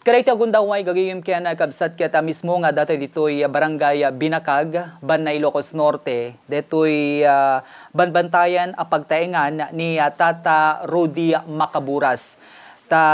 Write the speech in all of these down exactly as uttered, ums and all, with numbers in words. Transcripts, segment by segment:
Kada iti agundaway gagayem ken kabsat ket, ah, mismo nga datoy ditoy, ah, Barangay, ah, Binakag, Banna, Ilocos Norte, detoy, ah, banbantayan a pagtaengan ni, ah, Tata Rudy Macaburas. Ta,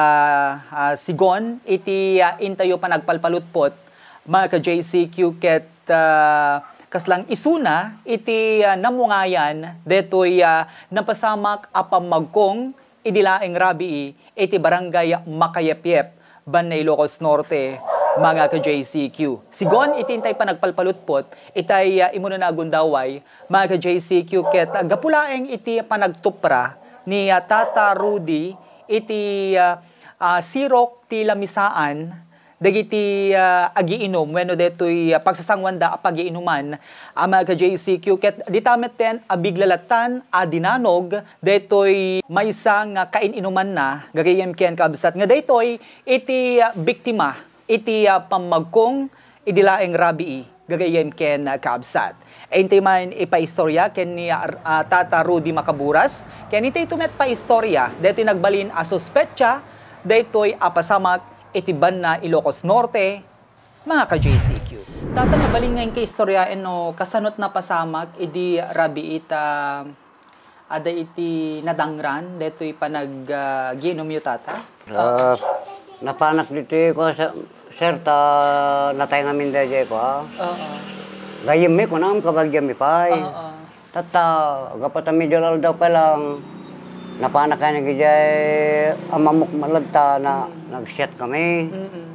ah, sigon iti, ah, intayo panagpalpalutpot, mga ka-J C Q, ket, ah, kaslang isuna iti, ah, namungayan detoy, ah, napasamak a pammagkong idi laeng rabii iti Barangay Makayepyep, Banna, Ilocos Norte, mga ka-J C Q. Sigon iti intay panagpalpalutpot, itay, ah, imunana a gundaway, mga ka-J C Q, ket gapu laeng iti panagtupra ni, ah, Tata Rudy iti, ah, ah, sirok ti lamisaan dagiti, ah, agiinum wenno detoy, ah, pagsasanguanda a pagiinuman, a mga ka-J C Q, ket dita metten a bigla lattan a dinanog daytoy maysa nga kain-inumanna gagayem ken kabsat nga daytoy iti, ah, biktima iti, ah, pammagkong idi laeng rabii gagayem ken, ah, kabsat. Intay man ipaistorya ken ni, ah, ah, Tata Rudy Macaburas, ken intay met paistorya daytoy nagbalin a suspetsa daytoy a pasamak iti Banna, Ilocos Norte, mga ka-J C Q. Tata, mabalin nga inka istoryaen no kasano't napasamak idi rabii ta adda iti nadangran daytoy panag, ah, giinumyo, Tata? Ah, napanak ditoy ko, sir, sir, ta natay ngamin daydiay ko, ah. Oo. Gayyemmi, kunam, kabagianmi pay. Oo. Tatta, gapu ta medyo aldaw pa lang, napanak kami idiay amamok met latta na, mm, nagsiat kami. Mm-mm.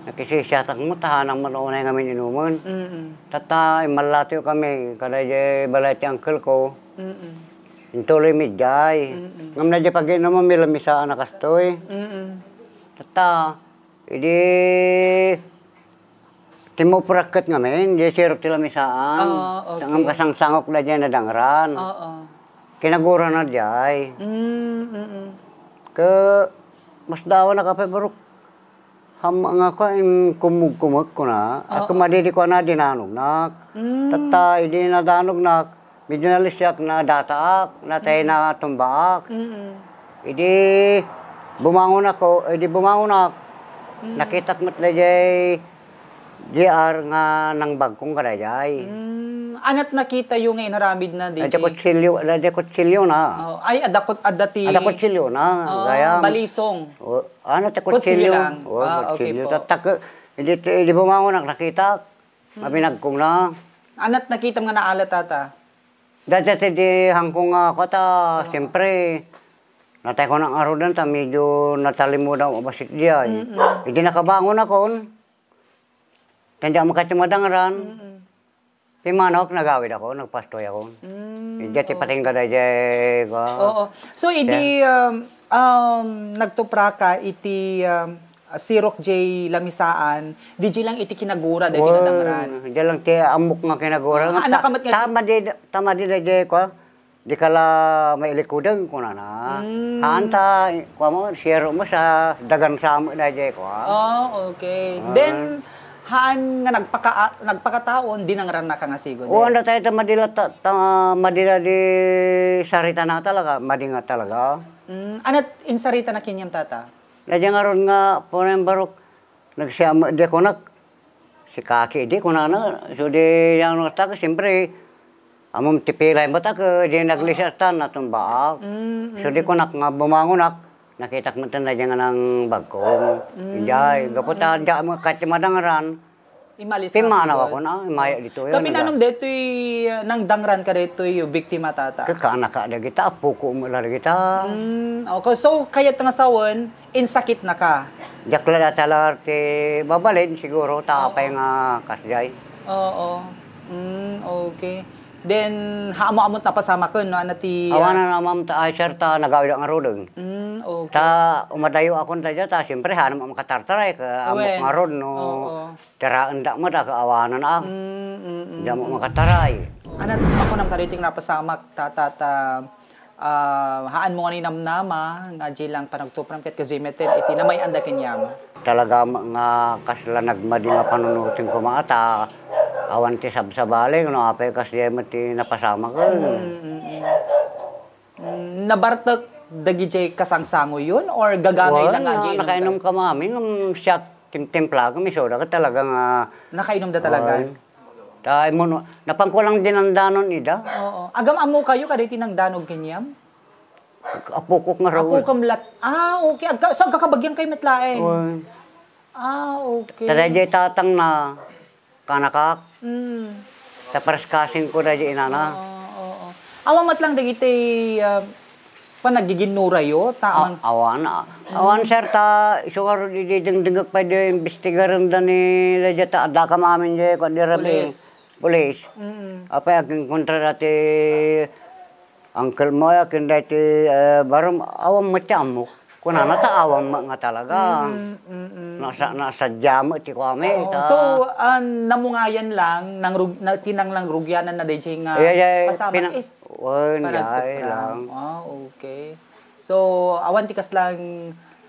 Nakisisiatak met, ta hanang met unay ngamin inumen. Mm-mm. Tatta, immallatiw kami, kada idiay balay ti uncle ko. Mm-mm. Intuloy mi idiay. Mm-mm. Ngem na idiay pag-iinuman mi, lamisaan a kastoy. Mm-mm. Tatta, idi timmuprak ket ngamin, di sirok ti lamisaan. Ah, okay. Ngem kasangsangok daydiay nadangran. Oo. Kinagurana diay. Mm, mm-mm. Ket masdaawnak a pay barok. Ham-, nga kuan, kummugkumek kuna. Oo. Ket madi idi kuana dinanognak. Mm. Tatta, idi nadanognak, medyo nalisiak, nadataak, natay, mm, natumbaak. Mm-mm. Idi bumangonako, idi bumangonak, mm, nakitak met daydiay J R nga nangbagkong kadaydiay. Mm, ana't nakitayo nga inaramidna daydiay kutsilio, daydiay kutsiliona. Oh, ay, adda kut-, adda ti, adda kutsiliona, oh, gayam. Balisong. Oh, ano ti kutsilio? Kutsilio lang. Oh, ah, okay kutsilio. Po. Tatta, idi, idi bumangonak, nakitak. Mm. Mabinagkong na. Ana't nakitam nga naala, Tata? Dayta ti di hangko nga kua ta, oo, siyempre, natay ko nang arudan ta medyo natalimudan a bassit diay. Mm-mm. Idi nakabangon akon, ta diak makati madangran. Mm-mm. Pimmanawak, nagawid ako, nagpastoy ako. Mm, idiay ti, oo, patingga daydiay, kua. Oo. So, idi, um, um, nagtupraka iti, um, ah, sirok jay lamisaan, diay lang iti kinagura, dayta nadangran. Wen, diay lang ti ammok nga kinagura. Ah, ta-, anak ka met nga ta madi, ta madi daydiay, kua, dika la mailikudeng, kunana. Mm. Haan ta, kua mo, sirok mo sa dagan sa ammok daydiay, kua. Oh, okay. Ah. Then, haan nga nagpaka-, nagpakataon, dinangrannaka nga sigo, oo, daydiay. Anda tayo ta madi la ta, ta madi la di saritana talaga, madi nga talaga. Mm, ana't insaritana kenkuam, Tata? Daydiay ngarud nga, punen barok, nagsiam-, di kunak, si kaki di kunana, so di yang tak, siyempre, ammom ti pilay met ak, di naglisiatan, natumbaak. Mm, mm. So di kunak nga bumangonak, nakitak met daydiay nga nangbagkong. Mm. Idiay, gapu ta, diak makati madangran, immalisaak, pimmanaw ako na, immayak ditoy, kapinanong daytoy, ah, nangdangran kadaytoy biktima, Tata? Kakaanaka dagita, apoko met la dagita. Mm, okay. So, kayat nga sawen, insakitnaka? Diak la data la ti mabalin, siguro, ta apay nga kasdiay. Oo. Mm, okay. Then, haan mo ammo't napasamaken, no? Ano ti, ah, awanan a maam ta, ay, sir, ta nagawid ak ngaruden. Mm, okay. Ta umadayo akon ta diay, ta siyempre, haan mo makatartaray, ka ammok ngarud, no? Oo. Taraendak met a kaawanan a. Mm, mm, mm. Diak makataray. Ana't makunam kadaytoy nga napasamak, Tata, ta, ah, haan mo nga ninamnama nga diay lang panagtupram ket kasimeten iti namay-anda kenkuam? Talaga nga kasla nagmadi nga panunoten koma ta awan ti sabsabali no apay kasdiay met ti napasamaken. Mm, mm, mm. Mm, nabartek dagidiay kasangsangoyon or gagangay lang nga agiinumda? Wen, nakainum kami amin, ngem siak Timtimplakam, isuda ket talaga nga Nakainom da talaga? Ay. Ta, imon, napanko lang dinandanon ida. Oo. Agam-ammokayo kadagiti nangdanog kenkuam? Apokok ngarud. Apokam lat-, ah, okay. Agka-, so, agkakabagiankayo met laeng? Wen. Ah, okay. Ta daydiay tatangna, kanakak. Mm. Ta paraskuasingko daydiay inana. Oo, oo. Awan met lang dagiti, ah, panaggiginnorayo, ta A-, awan, a-, awan, sir, ta isu ngarud idi dengdengngek pay di imbestigarenda ni daydiay ta addakam amin di, kuan, di rabii. Pulis. Pulis. Mm. Apay, akinkontra dati uncle mo, ken daytoy, eh, barom, awan met ti ammok. Kunana ta awan met nga talaga. Mm, mm, mm. Nasa-, nasadia met ti kuami, Oo. ta. So, ah, namungayan lang, nangrug-, na-, ti nang-, nangrugiananna daydiay nga Ay, ay, ay, pasamak pina-, is wen, panagkukuram. Yay lang. Ah, okay. So, awan ti kaslang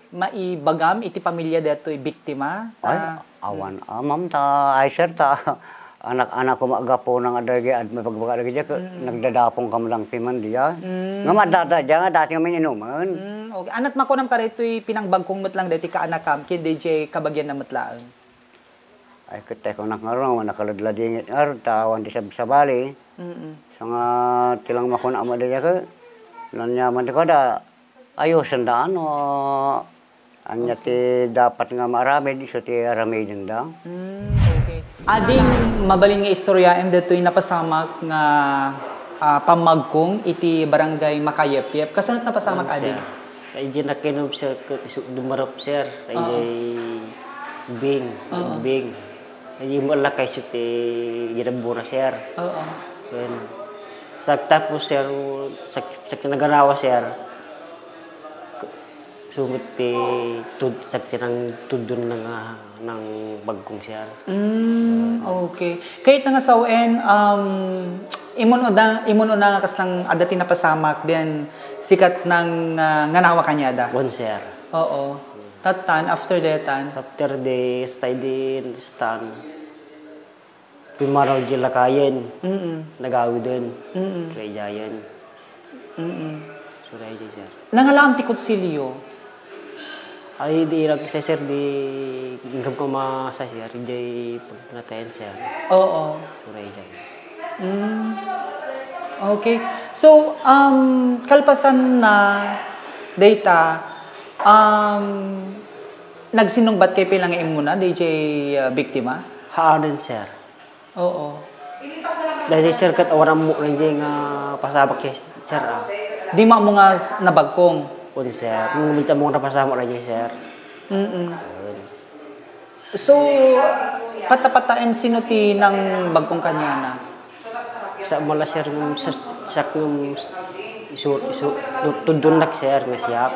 maibagam iti pamilya daytoy biktima? Ay, Ah, awan, ah, ma'am, ta, ay, sir, ta, anak-anak ko, gapu na nga dagiti ad-, mapagbaga dagiti, Mm. nagdadapong kam lang ti man diya. Mm. Nga madada diya nga dati nga mininuman. Mm, okay. Anat makunam kadaytoy pinangbagkong met lang daytoy kaanakam, ken daydiay kabagianna met laeng? Ay, ket tay kunak ngarud, nga nakaladladingit ngarud, ta awan ti sabsabali. Mm. Sa nga ti lang makunam a daydiay ket, naniaman ti kuada, ayusenda, ano, ania ti dapat nga maaramid, isu ti aramidenda. Mm, okay. Ading mabalin nga istoryaem daytoy napasamak nga, ah, pammagkong iti Barangay Makayepyep. Kasano ti napasamak, Ading? Sir. Ay, di nakinom, sir, ket isu dumarup, sir. Ay, Oo. di bing, Oo. bing. Ay, di mo lakay, sir, ti ginabbona, sir. Oo. Wen. Sagtapos, sir, sag-, sagkinaganawa, sir. Sumit ti tud-, sagkinang tudon na nga, nang bagkong, sir. Mm, okay. Kayat na nga sawen, um, imun una, imun una nga kaslang adda ti napasamak, then sikat nang, ah, nganawa kaniada? Wen, sir. Oo. Tattan, after detan? After the stay din, stand. Pimaraw di lakayen, Mm. nagawiden, Mm. rejayen. Mm. Suray di, sir. Nangalaam ti kutsilyo? Ay, di irak isa, sir, di inggam ko masa, sir, di pagnatayan, sir. Oo. Suray di. Mm. Okay. So, um, kalpasan na dayta, um, nagsinnungbat kayo pay lang nga immuna, D J, uh, biktima? Haanen, sir. Oo. Dahil, sir, ket awan ammo daydiay nga pasabak, sir, ah. Di mo ammo nga s-, nabagkong? Wen, sir. Ngem di ammo nga napasamak daydiay, sir. Mm-mm. Ayun. So, pata-pataem, sino ti nangbagkong kaniana? Sa mala, sir, ngem sa, sa, ngem isu, isu, tu-, tudonnak, sir, nga siak.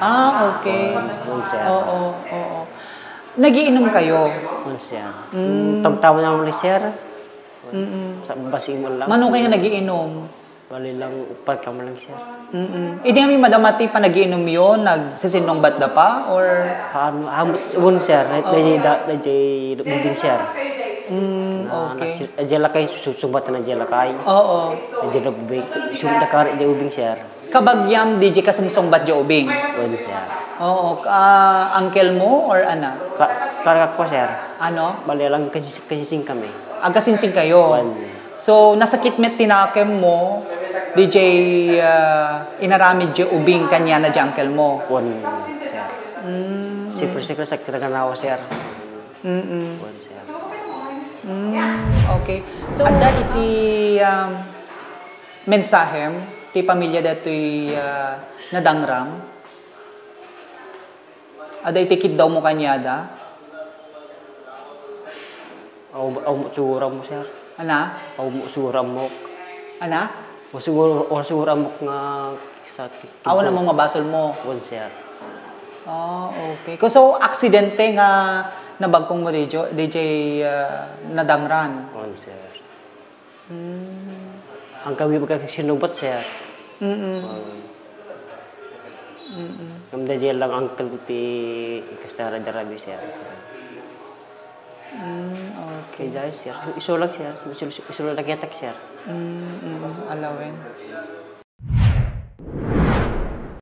Ah, okay. Wen, sir. Oo, oo. Nagiinom kayo? Wen, sir. Mm. Tamtama naman ni sir. Mm-mm. Sa basing man lang. Mano kayo nagiinom? Bali lang, upat kami lang, sir. Mm-mm. Idi kami madama ti panagiinomyo, nagsisinnungbatda pa, or? Paano? Ah, wen, sir. Oo. Daydi da, daydi ubing, sir. Mm, Na, okay. nagsi-, daydi lakay, su-, subat na daydi lakay. Oo. Daydi na ubing. Subat na kari, daydi ubing, sir. Kabagiam, D J, kasumsungbat daydi ubing? Wen, sir. Oo. Ah, uncle mo or ana? Ka-, karakak po, sir. Ano? Bali lang, kasi, kasi sing kami. Agkasinsing kayo? Wen. So, nasakit met ti nakem mo, D J, ah, inaramid daydi ubing kaniana daydi uncle mo? Wen, sir. Mm. Siyempre, siyempre, sa kinaganawa, sir. Mm-mm. Wen, sir. Mm, okay. So, adda iti, um, mensahem ti pamilya daytoy, ah, nadangram? Adda iti kiddawmo kaniada? Aw, aw, siguro mo, sir. Ana? Aw, siguro mo. Ana? O siguro, o siguro mo nga sa ki-, Awan kinto. Mo nga basol mo? Wen, sir. Ah, okay. Ko, so, aksidente nga nabagkong mo, D J, D J, ah, nadangran? Wen, sir. Mm. Ang kami magkakasinubat, sir. Mm-mm. Um, Mm-mm. Ang daydiay lang uncle ko ti ikastara darabi, sir. Mm, okay. Kaya, sir, isu lang, sir. Isu, isu lang nakitak, sir. Mm, mm, alawen.